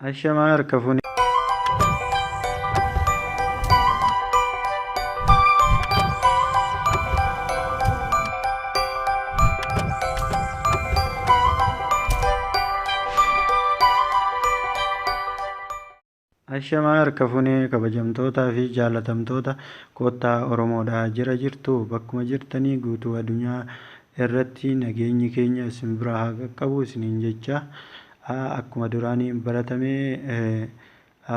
Ashamaa harka fuune. Ashamaa harka fuunee kabajamtootaa fi jaalatamtoota Kottaa Oromoodha. Jira jirtu bakkuma jirtanii guutuu addunyaa irratti nageenyi keenya isin bira haa qaqqabu isiniin jecha, akkuma duraanii baratame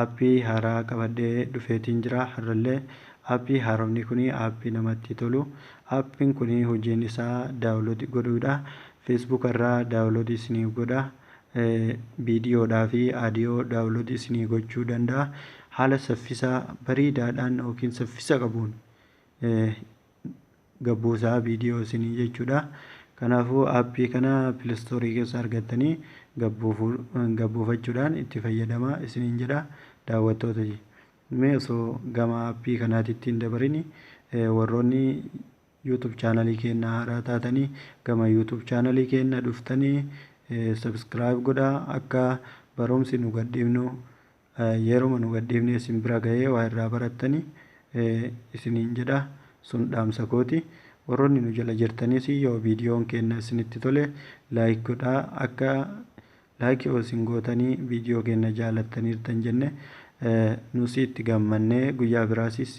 aappii haaraa qabadhee dhufeetiin jira. Har'allee aappii haaromni kun aappii namatti tolu. Aappiin kun hojiin isaa download godhuudha. Facebook irraa download isiniif godha. Viidiyoodhaa fi audio download isinii gochuu danda'a. Haala saffisaa bareedaadhaan yookiin saffisa qabuun gabbuusaa viidiyoo isinii jechuudha. Kanaafuu aappii kana Play Store keessa argattanii gabbuufachuudhaan itti fayyadamaa isiniin jedha, daawwattoota. Mee osoo gama aappii kanaatitti hin dabarini, warroonni YouTube chaanalii keenya haaraa taatanii gama YouTube chaanalii keenya dhuftanii subscribe godhaa, akka barumsi nu gadhiifnu yeruma nu gadhiifne isin bira gahee waa irraa barattanii isiniin jedha. Sun dhaamsa kooti. Warroonni nu jala jirtanis yoo viidiyoon keenya isinitti tole like godhaa. Akka like yoo isin gootanii viidiyoo keenya jaalattaniirtan jenne, nus itti gammannee guyyaa biraasis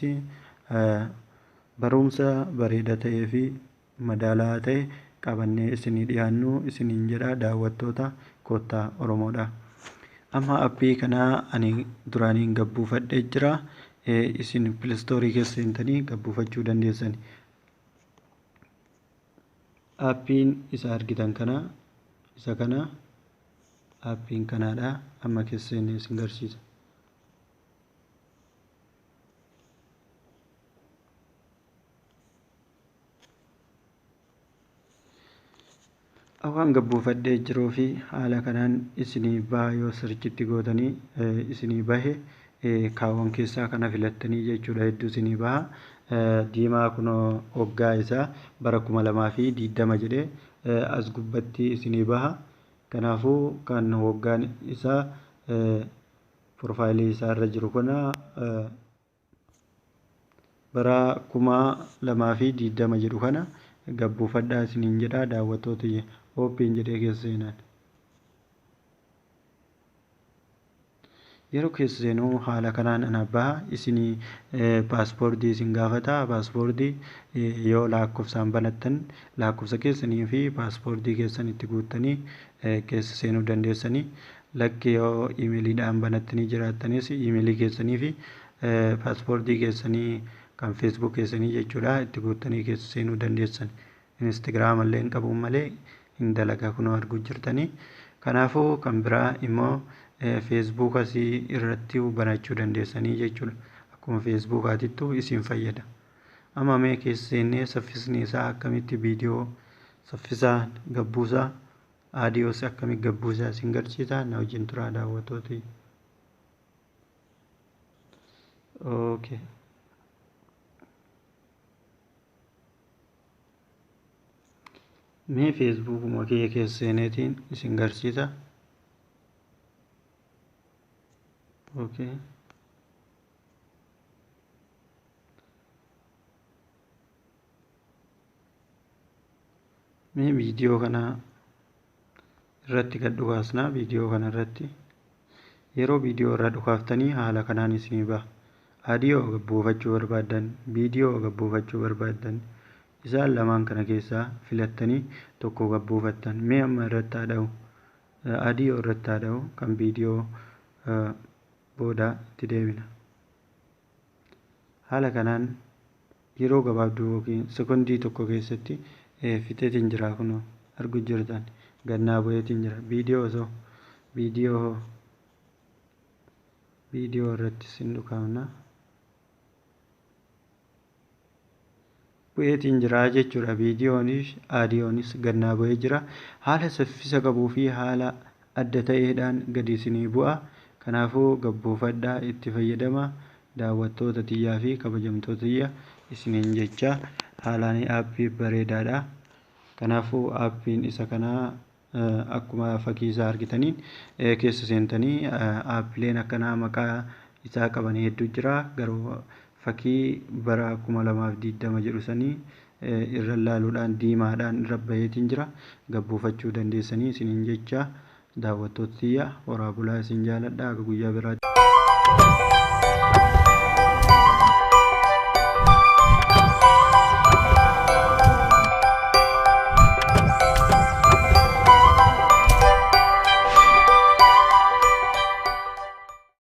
barumsa bareeda ta'ee fi madaalawaa ta'e qabannee isinii dhiyaannu isiniin jedha, daawwattoota Kottaa Oromoodha. Amma aappii kanaa ani duraaniin gabbuufadhee jira. Isin Play Store keessa seentanii gabbuufachuu dandeessani. Aappiin isa argitan kana, isa kana, aappiin kanaadha. Amma keessa seennee isin garsiisa. Waan gabbuufadhee jiruu fi haala kanaan isinii baha. Yoo searchitti gootanii isinii bahe, kaawwan keessaa kana filattanii jechuudha, hedduu isinii baha. Diimaa kunoo waggaa isaa bara 2020 jedhee as gubbatti isinii baha. Kanaafuu kan waggaan isaa profaayilii isaa irra jiru kana bara 2020 jedhu kana gabbuufadhaa isiniin jedha, daawwattoota. Open jedhee keessa seenan. Yeroo keessa seenuu haala kanaan ana baha. Isinii paaspoortii isin gaafata. Paaspoortii yoo lakkoofsaan banattan, lakkoofsa keessanii fi paaspoortii keessan itti guuttanii keessa seenuu dandeessanii. Lakki, yoo iimeeliidhaan banattanii jiraattanis, iimeelii keessanii fi paaspoortii keessanii kan Facebook keessanii jechuudha itti guuttanii keessa seenuu dandeessan. Instagram illee hin qabuun malee hin dalagaa, kunoo arguu jirtanii. Kanaafuu kan biraa immoo Feesbuukas irratti banachuu dandeessanii jechuudha. Akkuma Feesbuukaatittu isin fayyada. Amma mee keessa seennee saffisni isaa akkamitti viidiyoo saffisaan gabbuusaa, aadiyoos akkamitti gabbuusaa isin garsiisa. Na wajjin turaa, daawwattoota. Okay. Mee Feesbuukuma kiyya keessa seeneetiin isin garsiisa. Okay. Mee viidiyoo kana irratti gad dhukaasnaa. Viidiyoo kana irratti yeroo viidiyoo irraa dhukaaftanii haala kanaan isinii baha. Aadiyoo gabbuufachuu barbaaddan, viidiyoo gabbuufachuu barbaaddan, isaan lamaan kana keessaa filattanii tokko gabbuufattan. Mee amma irratti haa dha'u. Aadiyoo irratti haa dha'u, kan viidiyoo booda itti deebina. Haala kanaan yeroo gabaabduu yookiin sekondii tokko keessatti fixeetiin jira, kun argu jirtan, gannaa bu'eetiin jira. Viidiyoo osoo viidiyoo irratti sin dhukaafna, bu'eetiin jira jechuudha. Viidiyoonis aadiyoonis gannaa bu'ee jira. Haala saffisa qabuu fi haala adda ta'eedhaan gadi isinii bu'a. Kanaafuu gabbuufadhaa itti fayyadama, daawwattoota tiyyaa fi kabajamtoota tiyya isiniin jecha. Haalaan aappii bareedaadha. Kanaafuu aappiin isa kanaa Akkuma fakkii isaa argitaniin keessa seentanii aappileen akkanaa maqaa isaa qaban hedduu jira. Garuu fakkii bara 2020 jedhu sanii irra laaluudhaan diimaadhaan irra baheetiin jira. Gabbuufachuu dandeessanii isiniin jecha daawwattoota tiyya, horaa bulaa, isin jaaladha, akka guyyaa biraatti.